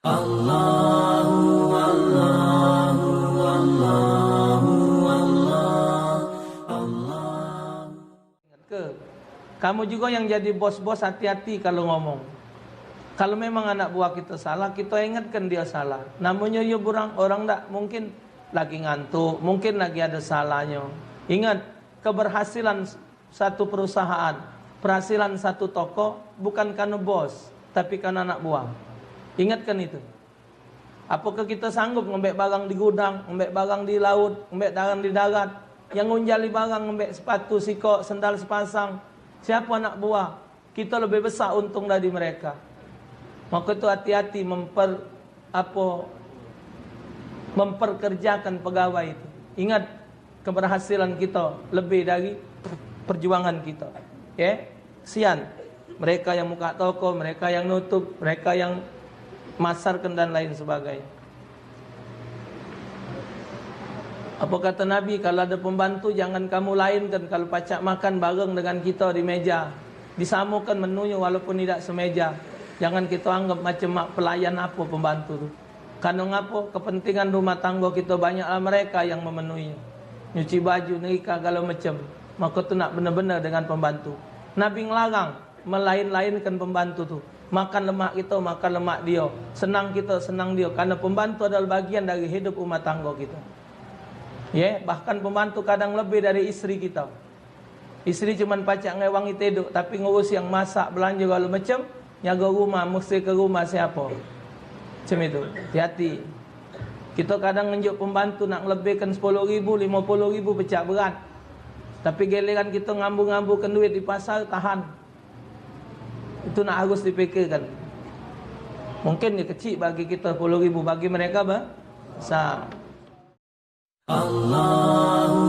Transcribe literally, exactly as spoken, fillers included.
Allahu, Allahu, Allahu, Allah, Allah. Ingat ke? Kamu juga yang jadi bos-bos, hati-hati kalau ngomong. Kalau memang anak buah kita salah, kita ingatkan dia salah. Namanya ya burang, orang dak mungkin lagi ngantuk, mungkin lagi ada salahnya. Ingat, keberhasilan satu perusahaan, keberhasilan satu toko bukan karena bos, tapi karena anak buah. Ingatkan itu. Apakah kita sanggup ngembek barang di gudang, ngembek barang di laut, ngembek barang di darat? Yang ngunjali barang, ngembek sepatu sikok, sendal sepasang. Siapa anak buah? Kita lebih besar untung dari mereka. Maka tu hati-hati memper, apa, memperkerjakan pegawai itu. Ingat, keberhasilan kita lebih dari perjuangan kita. Ya, sian. Mereka yang muka toko, mereka yang nutup, mereka yang masarkan dan lain sebagainya. Apa kata Nabi, kalau ada pembantu, jangan kamu lainkan kalau pacak makan bareng dengan kita di meja. Disamakan menunya walaupun tidak semeja. Jangan kita anggap macam mak pelayan apa pembantu tu. Karena ngapo? Kepentingan rumah tangga kita banyaklah mereka yang memenuhi. Nyuci baju, nerika, segala macam. Maka tu nak benar-benar dengan pembantu. Nabi ngelarang melain-lainkan pembantu tu. Makan lemak kita, makan lemak dia. Senang kita, senang dia. Karena pembantu adalah bagian dari hidup rumah tangga kita. Ye, bahkan pembantu kadang lebih dari isteri kita. Isteri cuman pacak ngewangi tedok, tapi ngurus yang masak, belanja, segala macam, nyaga rumah, mesti ke rumah siapa. Macam itu. Hati-hati. Kita kadang ngenjuk pembantu nak ngelebihkan sepuluh ribu, lima puluh ribu pecak berat. Tapi giliran kita ngambu-ngambukan duit di pasar, tahan. Itu nak harus dipikirkan. Mungkin dia kecil bagi kita sepuluh ribu, bagi mereka besar. Allahu